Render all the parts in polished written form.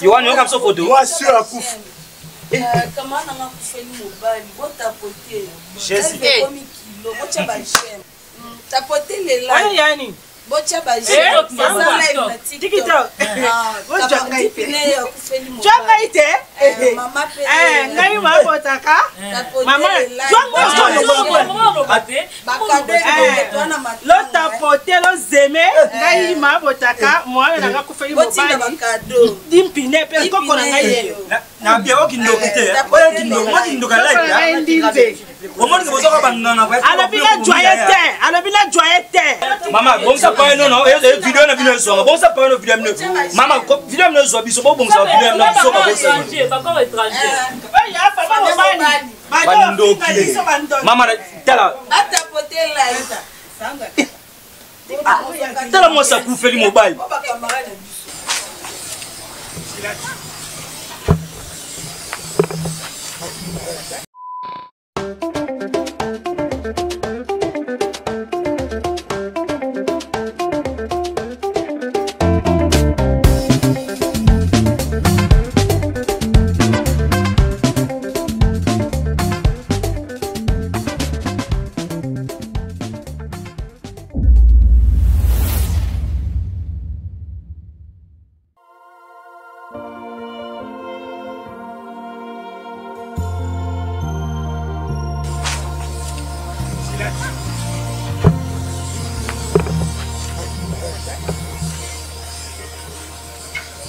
Yohane yoka biso foto. Mwasi oyo akufi. Kama nanga akufeli mobali botapote. Jésus. Ekomi kilo botya ba j'aime. Tapote les likes. Yani. Botya ba j'aime. Eza live na TikTok. Botya ngai te. Dipine akufeli mobali. Twa ngai te. Mama pe. Ngai mabotaka. Mama. Twa ngai lotapote lozeme ngai mabotaka mwana na ngai akufeli mobali dimpine mpe koko na ngai yeyo na okindoki te oyo kindoka ngai ndimbe omonike bozoka banganga alobi na joye te alobi na joye te mama bongisa paye nono video na bino ezwanga bongisa paye no video bino mama video bino ezwa biso bobongisa video na biso bandoki mama tala tala mwasi akufeli mobali.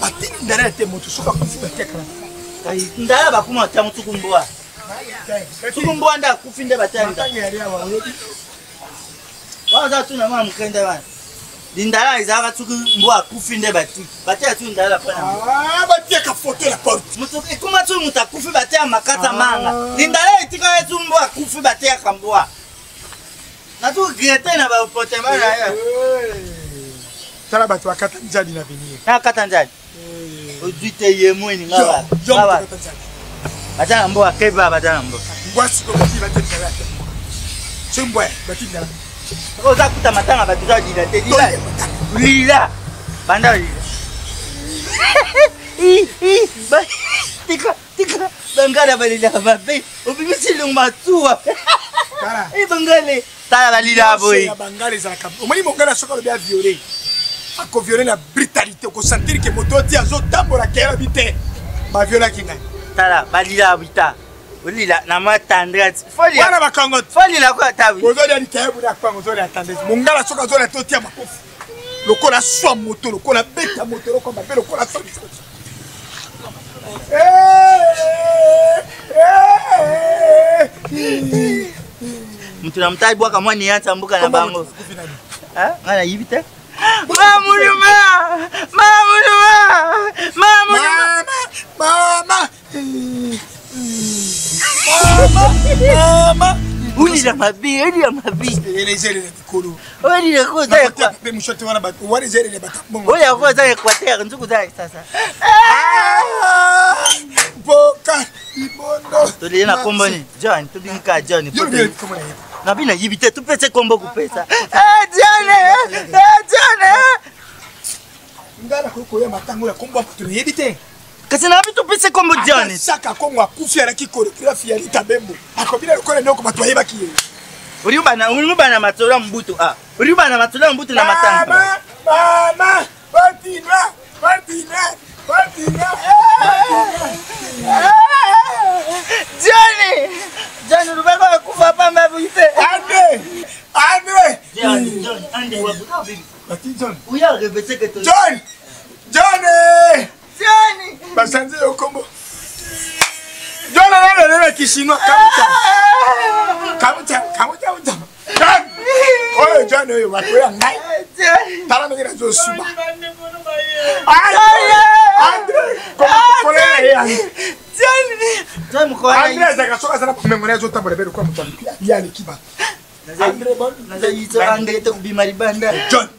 Batiki ndala te moto soki akufi batekala. Ndala bakuma ntango tuku mbwa. Tuku mbwa nde akufi nde batya ndala. Wana oza tuna mwana mokende wana. Lindala ezalaka soki mbwa akufi nde batiki. Batia tu ndala mpo na Ah, batiaka foto na porte. Moto ekoma soki moto akufi batia makata manga. Lindala etikala soki mbwa akufi batiaka mbwa. Nazo regrete na ba potema na ye. Tala bato bakata nzadi na venir. Nakata nzadi. Ozwi te ye mweni nga ba. Nga ba. Baza na mboka keba baza na mboka. Mbwa sikoyo bati batia ndala te. Soki mbwa bati ndala. Oza kuta matanga bato oza lila te lila. Lila. Banda lila. Tika tika bangala balelaka mabe obimisi elongo matuwa. Bangale. Tala balila boye. Bangala ezalaka. Omoni mongala soki alobi aviole. Akoviole na brutalité okosentir ke moto oti azotambola keyalobi te baviolaki ngai. Tala balila bita. Olila na mwa tendresse. Wana bakango. Folila ko ata wi. Ozolia likayebu na kwango ozolia tendresse. Mongala soki azolia te otia makofi. Lokola swa moto lokola beta moto lokola mabe lokola swa Moto na moto abwaka mwa niansa mboka na bango. Ngai nayibi te. Mamuluma! Mamuluma! Mamuluma! Mama! Mama! Olila mabe, olila mabe. Elezele likolo. Olila ko oza ekwa. Pe mushote wana bato wana ezele bato bongo. Oyo ko oza Équateur, nzuku oza sasa. Mboka ibondo. Tolie na kombo ni John, tobingi ka John. Na bino nayibi te, topesa kombo kopesa. Eh John! Eh John! Ngai nakoki koya matango ya kombo ya moto nayebi te. Kasi na biso topesa kombo John. Saka Kongo akufi alaki choregraphe ya Rita Bembo. Akobina lokola noko bato bayebaki ye. Olingi bana matolo ya mbutu ah. Olingi bana matolo ya mbutu na matanga. Mama, mama, batina, batina, batina. Johnny! Johnny lubako akufa pamba buite. Andre! Andre! Johnny, Johnny, Andre wabuka bibi. Bati John. Uya répéter que to. John! John! Johnny! Basanze yo kombo. John alala na kishinois kamucha. Kamucha, kamucha, kamucha. John! Oyo John oyo bakoya ngai. Tala ndenge nazosuba. Andre! Andre! Kola ye Andre. Andre azalaka soki aza na bomengo na ye azotambola be lokola moto ya aleki bato. Naza yitso Andre te kobima libanda. John!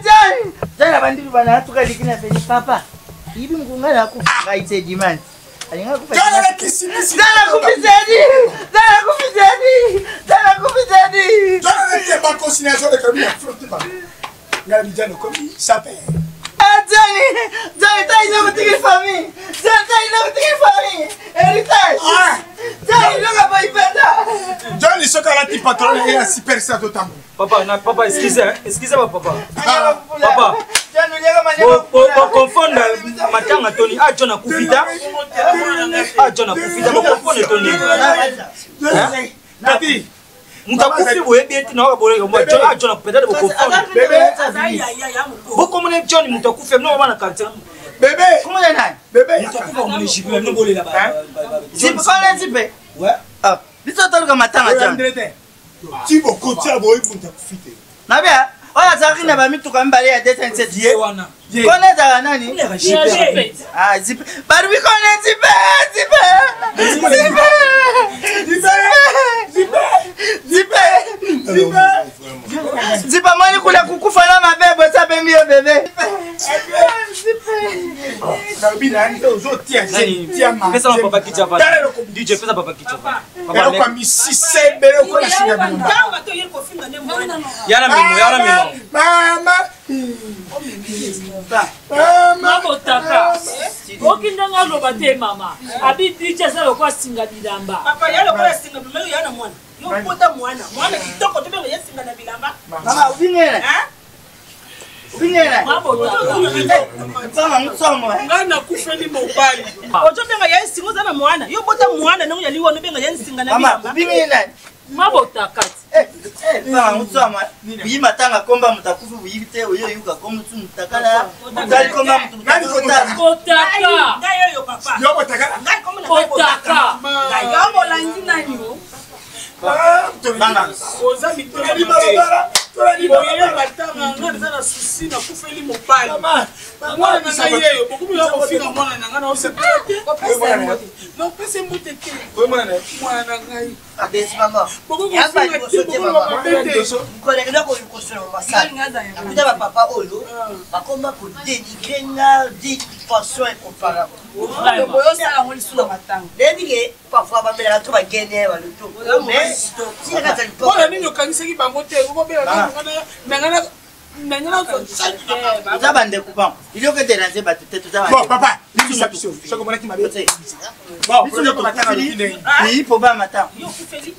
John! John abandi libanda atuka liki na peni papa. Yibi mukunga na kufa ngai te dimanche. Alinga kufa. John alakisi misi. John akufi zedi! John akufi zedi! John akufi zedi! John alaki bakosi na azoleka bi ya flotte ba. Ngai bijano komi sape. Ah John! Johnny, Johnny, ta ina kutiki famille. Johnny, ta ina kutiki famille. Héritage. Johnny, loka pa ipenda. Johnny soki alati patron na ye ya super sa totambo. Papa, na papa, excusez, hein, excusez ba papa. Papa. Johnny, uliaka manyama. Bo confondre matanga Tony, ah John akufi ta. Ah John akufi ta, bo confondre Tony. Hein? Tati. Moto akufi boyebi ete na waka boleka John, ah John peut-être bo confondre. Bokomona John moto akufi mnoko bana quartier. Bébé. Comment est nani? Bébé. Moto akufi akomona jipe bino bolela ba. Jipe kona jipe. Ouais. Ah, biso toluka matanga John. Ti bokotia boyebi moto akufi te. Nabia, oyo azalaki na bamituka mibale ya 207 Ye wana. Kona ezalaka nani? Jipe. Ah, jipe. Balobi kona jipe, jipe. Jipe. Jipe. Jipe. Jipe. Jipe amoni kuna kukufa na mabe bosa abengi yo bebe. Nalobi na ye ozotia tia Pesa na papa kicha va. DJ pesa papa kicha va. Papa eloko ya misise ebele okola singa bilamba. Yana memo, yana memo. Mama. Mama. Mabotaka. Oki ndenge aloba te mama. Abi DJ aza lokola singa bilamba. Papa ya lokola singa bilamba ya na mwana. Yo pota mwana. Mwana kitoko to benga ya singa na bilamba. Mama, ubingele. Ubingele. Mabotaka. Nsonga nsomo. Ngai nakufeli mobali. Ojo benga ya singa oza na mwana. Yo bota mwana ndenge ya liwa no benga ya singa na Mama, bilamba. ubingele. Mabotaka. Nsonga nsomo. Uyi matanga komba moto akufi uyi te oyo oyuka komba motu mutakala. Otali komba motu mutakala. Botaka. Ngai oyo papa. Yo botakala. Ngai komona ngai Botaka. Ngai yo bolandi nani o? Mama. Oza mitema Tolali mabe. balabala. Tolali Boye balabala. matanga ngai naza na susi nakufeli mobali. Mama. Mwana na ngai yeyo bokomi ya kofinga mwana na ngai naosepela te. Naopesa mbote te. Mwana na ngai. Abesi mama. Bokomi kofinga te bokoloba mabe te. Kolekela koyokosela masala. Nakuta bapapa oyo bakoma kodénigre nga d'une façon incomparable. Nayebi ke parfois bamelaka to bagene baloto. Mais tina kati ya mpona nini okanisaki bango te okobela na ngai na ngai nazwa Toza bandeko bon. Ilioke déranger bato te toza Bon papa, limbisa biso. Soki omonaki mabe. Bon, Biso nde matanga tokufeli. lobi ndenge. Iyi po ba matanga. Yo kufeli.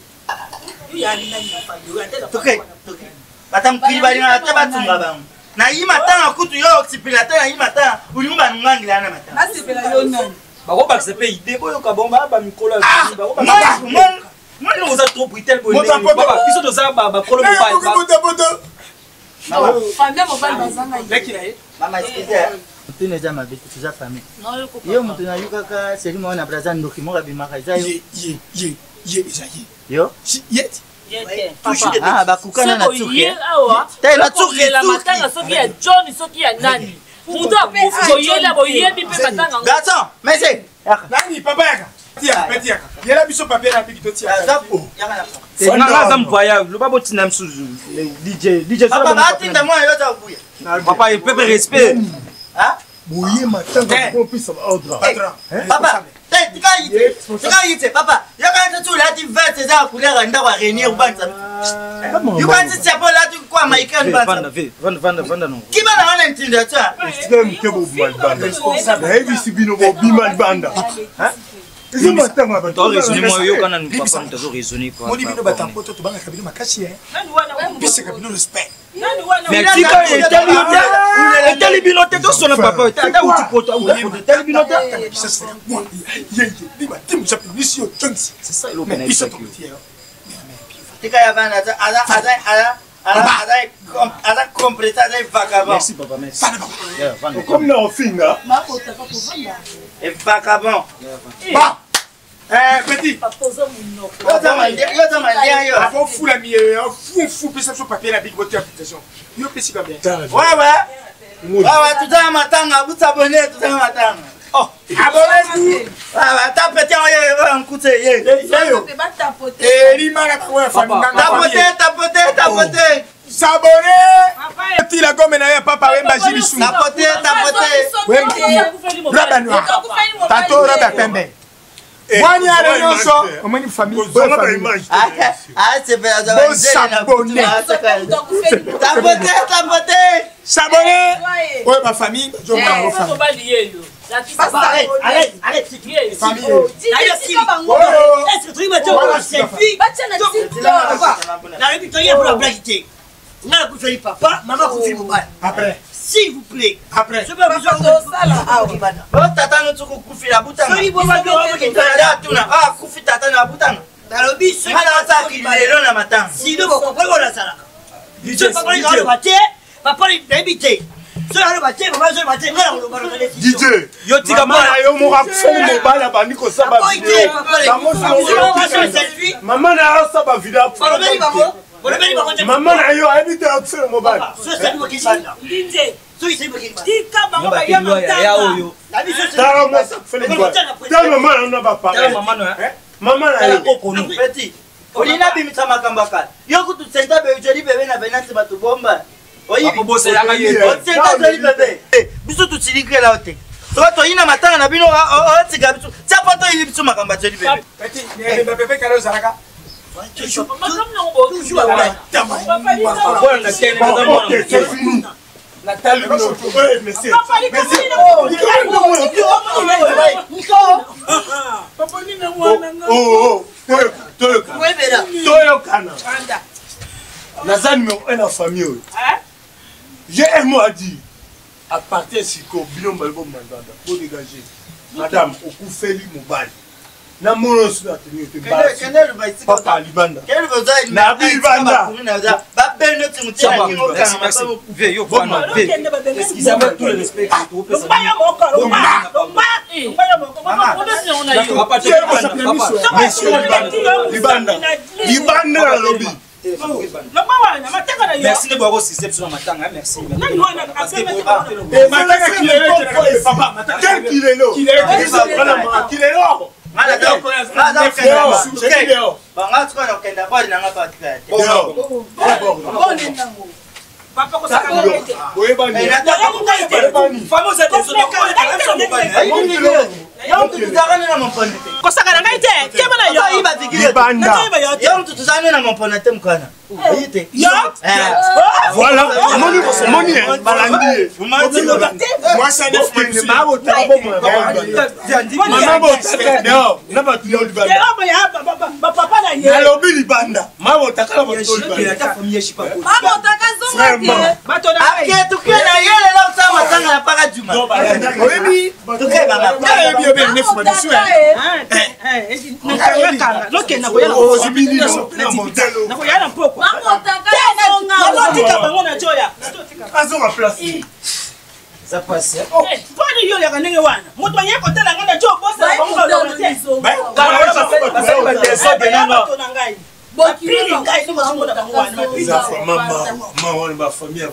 Yo ya nani na famille. Yo atela. Toke, toke. Bata mokili balingaka te batunga bango. Na yi matanga kutu yo osipela te na yi matanga olingi banungangela na matanga. Nasepela yo nani? Bakobakisa mpe ide boyoka bango baya bamikolo ya Ah! bakobakisa Mwana oza trop brutal boye Moto ndenge. apoto. Papa, biso toza bakolo mobali. Moto poto. Famille mobali bazanga ye. Leki na ye. Mama excuse. Tuna eza mabe te toza famille. Yo moto nayokaka seri moko na braza ndoki moko abimaka eza yo. Ye ye ye ye eza ye. Yo? Si ye. Ah bakukana na Soki tsuki. oye awa Te na tsuki okolela matanga soki ya John soki ya nani. Moto akufi boyela boyebi mpe matanga yango. Garçon, merci. Yaka. Nani papa yaka. Tia, petit yaka. Yela biso papier na biki totia. Aza yaka na. Nga aza mpaya loba botinda mosusu DJ DJ Papa batinda mwana yo ta kuya. Papa pepe respect. Ah? boye matanga kopesa baordre Patron. Papa, te tika yite. Tika yite papa. Yaka nti tu lati verte eza couleur ya ndako ya réunir banza. Yuka nti chapeau lati kwa maikani banza. Vanda vanda vanda vanda no. Kiba na wana ntinda twa. esika moke bobima libanda nayebisi bino bobima libanda eza matanga ya To raisonner moi yo bato kana ni papa mtazo raisonner quoi. Moni bino batampoto tobangaka bino makasi eh. Nani wana? Pisaka bino respect. Nani wana? Mais tika etali yo te. Etali bino te tosona papa ata uti poto uti poto etali bino te. Kisasa mwa. Ye ye. Diba timu sa pinisi yo chonsi. C'est ça eloko Mais na biso yebisaki yo. tokotia yo. Tika ya bana aza aza aza aza aza aza complété aza vagabond. Merci papa merci. Fana papa. Yeah, vanda. okomi na ofinga Mabotaka kovanda. E vagabond. Ba. Eh petit. Papa oza monoko. Yo za mandia, yo za mandia yo. Avant fou la mieux, fou fou pesa biso papier na biki botia application. Yo pesi combien? Ouais ouais. Ouais ouais, tout ça matanga, vous s'abonnez tout ça matanga. Oh, abonnez-vous. Ouais ouais, ta petit oyo oyo nkutse ye. Yo. Batapote. Elima na bango ya famille Papa, nanga. Tapote, tapote, tapote. S'abonner. Tila gome na ye papa wemba jilisu. Tapote, tapote. Robe noir. Tantôt robe ya pembe. Bwanya nyonso omoni famille. Bosabone. S'abonner. Oyo ba famille bazomona famille. Arrête, arrête, arrête. Famille. Est-ce que tu m'as dit nayebi toye mpona blague te nga nakufeli papa mama akufeli mobali. Après. S'il vous plaît. Après. Tata no soki okufeli abutanga Soki atuna akufi tata na abutanga. Nalobi nga nasalaki lelo na matanga. Sino bokopali oyo nasalaka soki papa aloba te, papa nayebi te, soki aloba te, mama azoloba te, nga nakoloba. DJ, yo tika mama na yo moko akufeli mobali, abandi kosala bavideo. Mama na yo asala bavideo. Mama na yo ayebi te akufeli mobali. Tala mwasi akufeli mobali, tala mama na yo na baparent, mama na yo. Olina bimisa makambo ya kala. Yo kutu senta joli bebe na venance bato bomba. Senta joli bebe, biso totilikela yo te. Soki toyina matanga na bino, otika biso tia po toyini biso makambo ya joli bebe. Bebe kala ozalaka. Ok, c'est fini. Natali bino. Monsieur, toyokana. Naza numéro 1 na famille oyo. J'ai un mot à dire à partir sikoyo. Bino mbali bomandanda, bodégage. Madame, okufeli mobali, namona oyo soki ateni te. Papa, libanda. Nabi libanda. Libanda, libanda, nalobi. Merci nde boyako sise biso na matanga. Merci. Quel kilelo? Kilelo. Banga sikoyo nakokenda bwali nanga patika te. Kosaka na ngai te, keba na yo. Libanda. Yo mutu tozala na mopona te, mokana oyi te. Voilà, omoni, omoni balandi ye. Mama botaka dehors na bato yo libanda. Bapapa na ye. Nalobi libanda, mama botaka na bato libanda. Bato na ngai. Ake tuke na ye lelo osala matanga na paka juma. Oyebi. Tuke baba. Oyebi yo bene nefu madisu. Lokenda nakoya na mpokwa, nazotika bango na joya. Azonga place. Mponi yo oyaka ndenge wana, moto aye kotala ngai na jo, obosana bango, balonga te. Bato na ngai bapili ngai nde bozomona bango wana. Eza vraiment mawa, mawa na bafamille.